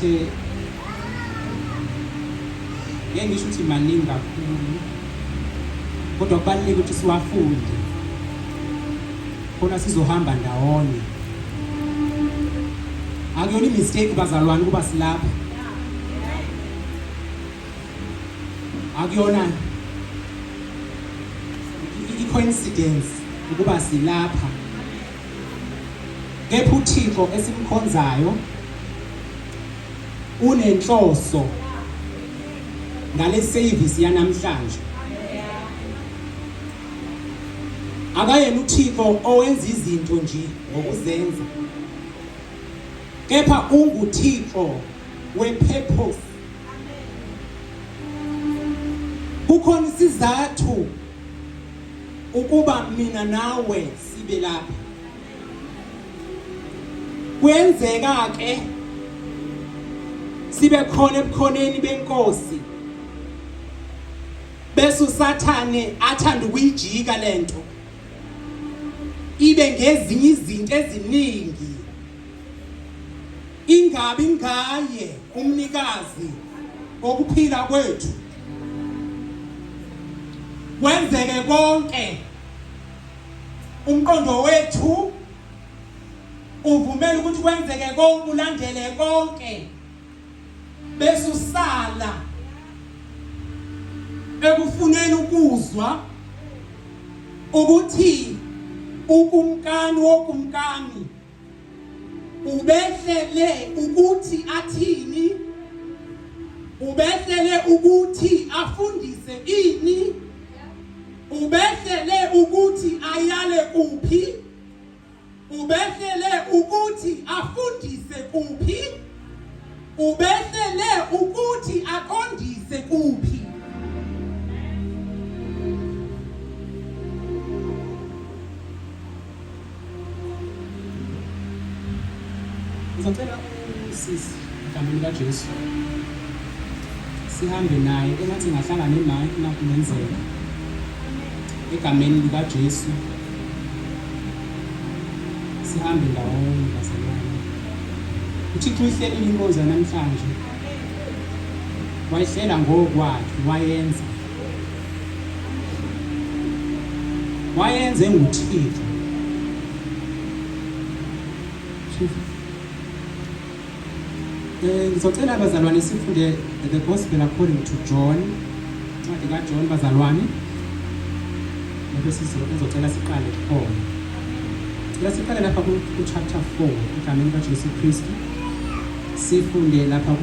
Ngeke ngisho ukuthi maningi kakhulu kodwa kubalulekile ukuthi siwafunde khona sizohamba ndawonye. Akuyona i-mistake bazalwane ukuba silapha. Akuyona i-coincidence ukuba silapha. Kepha uThixo esimkhonzayo unenhloso ngale service yanamhlanje. Akayena uThixo owenza izinto nje ngokuzenza. Kepha unguThixo we-purpose. Kukhona isizathu ukuba mina nawe sibe lapha. Kuyenzeka ke sibe khona ebukhoneni benkosi bese uSathane athanda ukuyijika lento ibe ngezinye izinto eziningi ingabi ngaye umnikazi wokuphila kwethu kwenzeke konke Umqondo wethu uvumela ukuthi kwenzeke konke ulandele konke bese usala ekufuneni ukuzwa ukuthi ukumkani wokumkani Ubehlele ukuthi athini? Ubehlele ukuthi afundise ini? Ubehlele ukuthi ayale kuphi? Ubehlele ukuthi afundise kuphi? Ubehlele ukuthi aqondise kuphi? Ngizocela usisi egameni likaJesu sihambe naye engathi ngahlala nemike nakungenzeka egameni likaJesu sihambe ndawonye bazalwane. UThixo uyihlelile inkonzo namhlanje, wayihlela ngokwakhe, wayenza wayenze nguThixo. Eh ngizocela abazalwane sifunde the gospel according to John. Incwadi kaJohn bazalwane. Lapho sizocela siqale khona. Cela siqale lapha ku chapter 4 egameni kaJesu Kristu. Sifunde lapha.